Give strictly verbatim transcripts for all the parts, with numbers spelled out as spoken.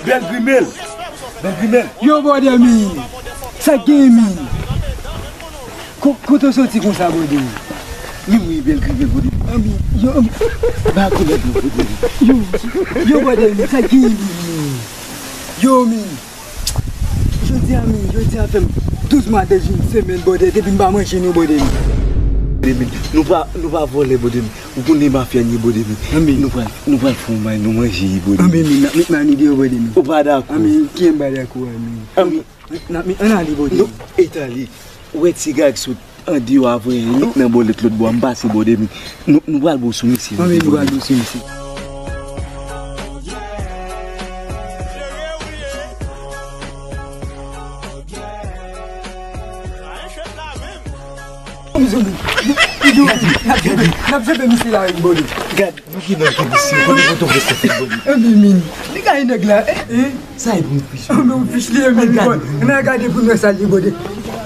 Bèl grimèl. Bèl grimèl. Yo, bòdè mi. Sa k gen mi? Ko-, kote w soti konsa, bòdè mi? Li mwen bèl grimèl, bòdè mi. Anbi, yo, anbi. Ba koulè dlo, bòdè mi. Yo, yo, bòdè mi. Sa k gen mi? Yo, mi. Jodi a, mi, jodi a fè m douz mwa, de jou, semèn, bòdè, depi m pa manje, non, bòdè mi. Bòdè mi, nou pa, nou pa vòlè, bòdè mi. Ou konnen mafya n ye, bòdè mi. Anbi. Nou pral, nou pral fè yon may, nou manje, bòdè mi. Anbi, mi, n ap met may nou deyò, bòdè mi. Ou pa dakò? Anbi, ki m pa dakò a, mi. Anbi. N ap met, ann ale, bòdè mi. Non, e t ale. Ou wè ti gag sot andeyò a vre, li nan bòlèt lòt bò a, m pase bòdè mi. Nou, nou pral ba w sou misye. Anbi, nou pral ba w sou misye. Mezanmi, yo, yo, n ap jete, n ap jete misye la, wi, bòdè. Gad, nou ki nan komisyon, kote kote w rete fè bòdè. Anbi, min. Li gaye nèg la, eh, eh. Sa e pou yon fich. Anbi, yon fich li ye, min. Gade. N a gade pou n wè sa li ye, bòdè.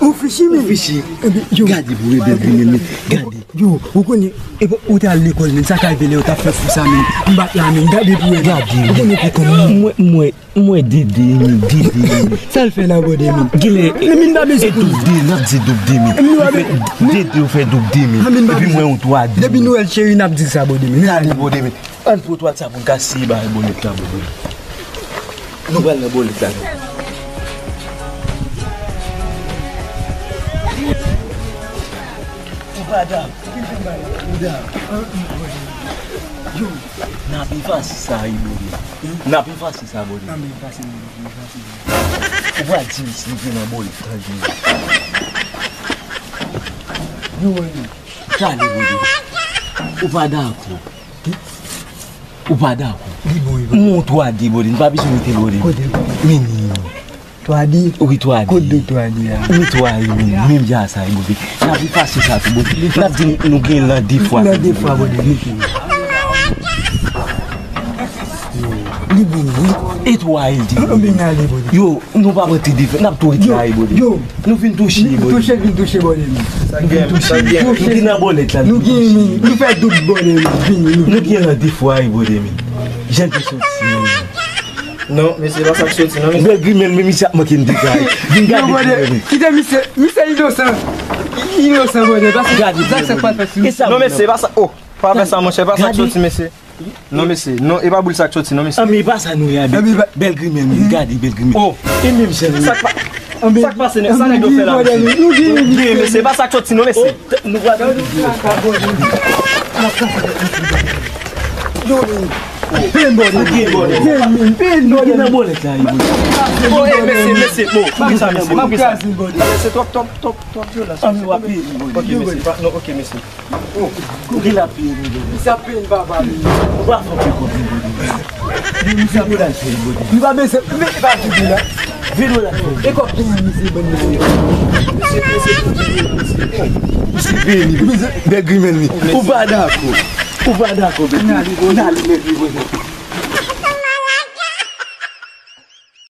Yon fich, min. Yon fich. Anbi, yo. Gade pou rebèl grimèl, min. Gade. Yo, ou konnen, epi ou te al lekòl, min, sa ka rive lè yo t ap fè fou sa, min. M bat la, min, gade pou wè. Gade. Ou konnen ki konn, min. Mwen, mwen, mwen, Dede, min, Dede, min. Sa l fè la, bòdè, min? Gilè, men, min pa bezwen e pou doub de, n ap di doub de, min. Ou fè Dede, ou fè doub de, min. Epi mwen, yon twa de. Depi nou wè l cheri, n ap di sa, bòdè, min. Gade, bòdè, min. Ann pran twa sa pou n ka siye bay bòlèt la, bòdè. Nou pral nan bòlèt la. Ou pa dakò? Ou dakò? Yo, n ap efase sa, wi, bòdè. N ap efase sa, bòdè. Ou pral di misye nou gen nan bòlèt la, yo. Yo, wi. Tande, bòdè. Ou pa dakò? Ou pa dakò? Li bon, wi, bòdè. Mwen twa de, bòdè. Nou pa bezwen mete l, bòdè. Kote l? Mini. Twa de? Wi, twa de. Kote twa de a? Wi, twa de, mini. Menm jan sa, wi, bòdè. N ap efase sa tou, bòdè. N ap di nou gen lan de fwa. Lan de fwa, bòdè. Mete l. Li bon, wi. E twa e l te. Anben n ale, bòdè. Yo, nou pa pran te defèt, n ap tou retire, bòdè. Yo. Nou fin touche, bòdè. Touche, vin touche, bòdè, mi. Nou vin touche. Nou ki nan bòlèt la, nou vin touche. Nou fè doub, bòdè, mi. Vini, nou. Nou gen randevou a, bòdè, mi. Jan l te soti. Non, mesye, pa sa k soti, non, mesye. Bèl grimèl, men misye ap manke n dega. Vin gade grimèl, mi. Kite misye, misye inosan. Inosan, bòdè. Gade grimèl, bòdè. Non, mesye, pa sa. Oh, pa fè sa, monchè, pa sa k soti, mesye. Non, mesye. Non, e pa boul sa k soti, non, mesye. Anben, e pa sa nou ye, anben. Bèl grimèl, men gade, bèl grimèl. Oh. E menm jan li. Sa k pa, sa k pase, sa nèg yo fè la, mesye? Nou gen, mesye, e pa sa k soti, non, mesye. Nou pral. Yo, men. Pen, bòdè. Pen, bòdè. Pen, bòdè. Nou gen nan bòlèt la, wi, bòdè. Oh, eh, mesye, mesye. Bon, pou ki sa, mesye? Pou ki sa? Mesye, twòp, twòp, twòp, twòp vyolans. Anben, w ap peye, bòdè. Ok, mesye. Pa, non, ok, mesye. Ou gen la peye, bòdè. Misye ap peye n, papa, mi. Ou pa fè peye kòb, bòdè. Misye ap peye. Nou pa bezwen, men e pa vide la. Vide la. E kòb tounen misye, bon, misye. Misye, misye, misye. Misye vini, bèl grimèl, mi. Ou pa dakò. Ou pa dakò, bèl. N ale, bòdè. N ale, bèl grimèl.